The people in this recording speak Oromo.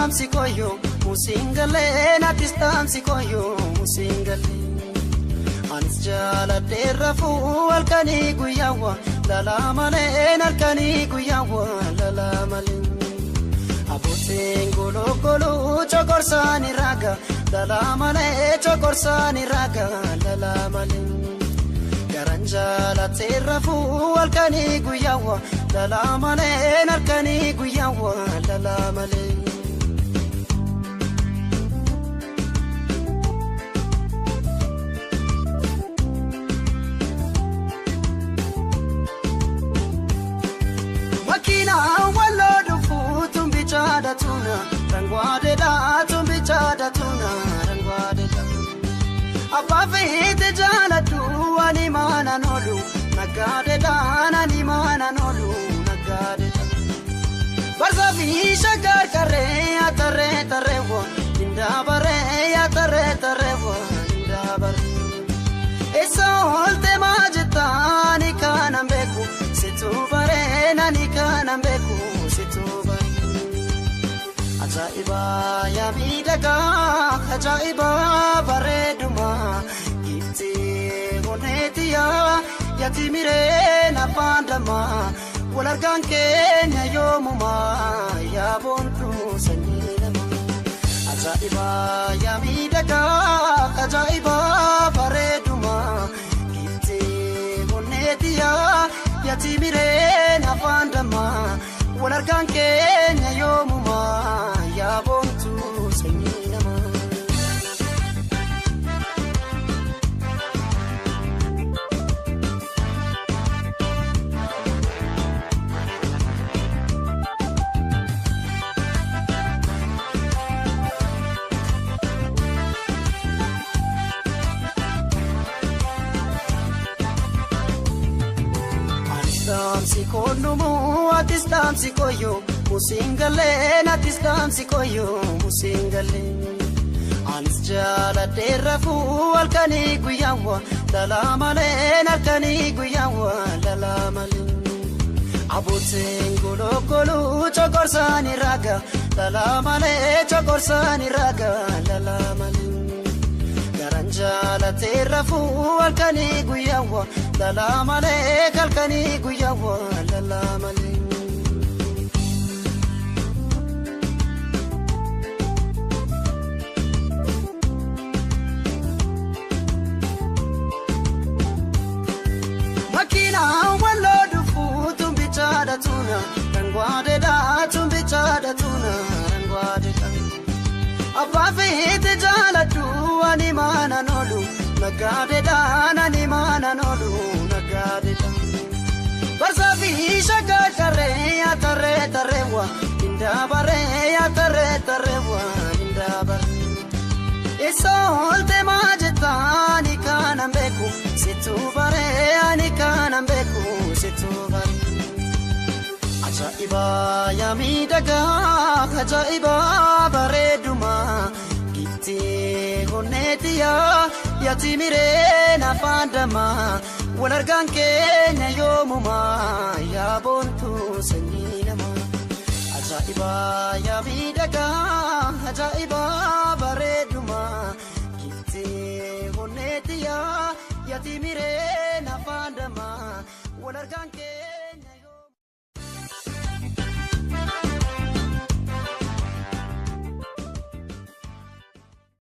dhaamsi koyyoo musiingalee naatis dhaamsi koyyoo musiingalee. Anis jaaladhee rafuu halkanii guyyaawwa lalaa malee halkanii guyyaawwa lalaa malee. Abbootiin gologoluu chokorsaani raga lalaa malee chokorsaani raga lalaa malee. Garan jaalatee rafuu halkanii guyyaawwa lalaa malee halkanii guyyaawwa lalaa malee. Makiina walloo dhufu tumbicha tuna rangwaadedha tumbicha tuna rangwaadedha. Abbaa feete jaaladhu ani maana noolu naggaadedha ani maana noolu naggaadedha. Barza fi shaggar karree atarree tarreewwa indaabaree atarree tarreewwa indaabaree. Eessa oolte maajetaani kanan beeku situu baree nani kanan beeku situu baree. Ajaa'iba yaa miidhagaa ajaa'iba bareeduma giftee onneetiyaa yaati miree nafaan dammaa wal argaan keenya yoomumaa yaa boontuu sanyii namaa. Ajaa'iba yaa miidhagaa ajaa'iba bareeduma giftee onneetiyaa yaati miree nafaan dammaa wal argaan keenya yoomumaa yaa boontuu sanyii namaa. Dhaamsi koonumuu atis dhaamsi koyyoo musiingalee atis dhaamsi koyyoo musiingalee. Anis jaaladhee rafuu halkanii guyyaawwa lalaa malee halkanii guyyaawwa lalaa malee. Abbootiin gologoluu chokorsaani raga lalaa malee chokorsaani raga lalaa malee. Garan jaalatee rafuu halkanii guyyaawwa lalaa malee halkanii guyyaawwa lalaa malee. Makiina walloo dhufu tumbicha tuna rangwaadedha tumbicha tuna rangwaadedha. Abbaa feete jaaladhu ani maana noolu naggaadedha ani maana noolu naggaadedha. Barza fi shaggar tarree atarree tarreewwa indaabaree atarree tarreewwa indaabaree. Eessa oolte maajetaani kanan beeku situu baree ani kanan beeku situu baree. Ajaa'iba yaa miidhagaa ajaa'iba bareeduma giftee onneetiyaa yaati miree nafaan dammaa wal argaan keenya yoomumaa yaa boontuu sanyii namaa. Ajaa'iba yaa miidhagaa ajaa'iba bareeduma giftee onneetiyaa yaati miree nafaan dammaa wal argaan keenya.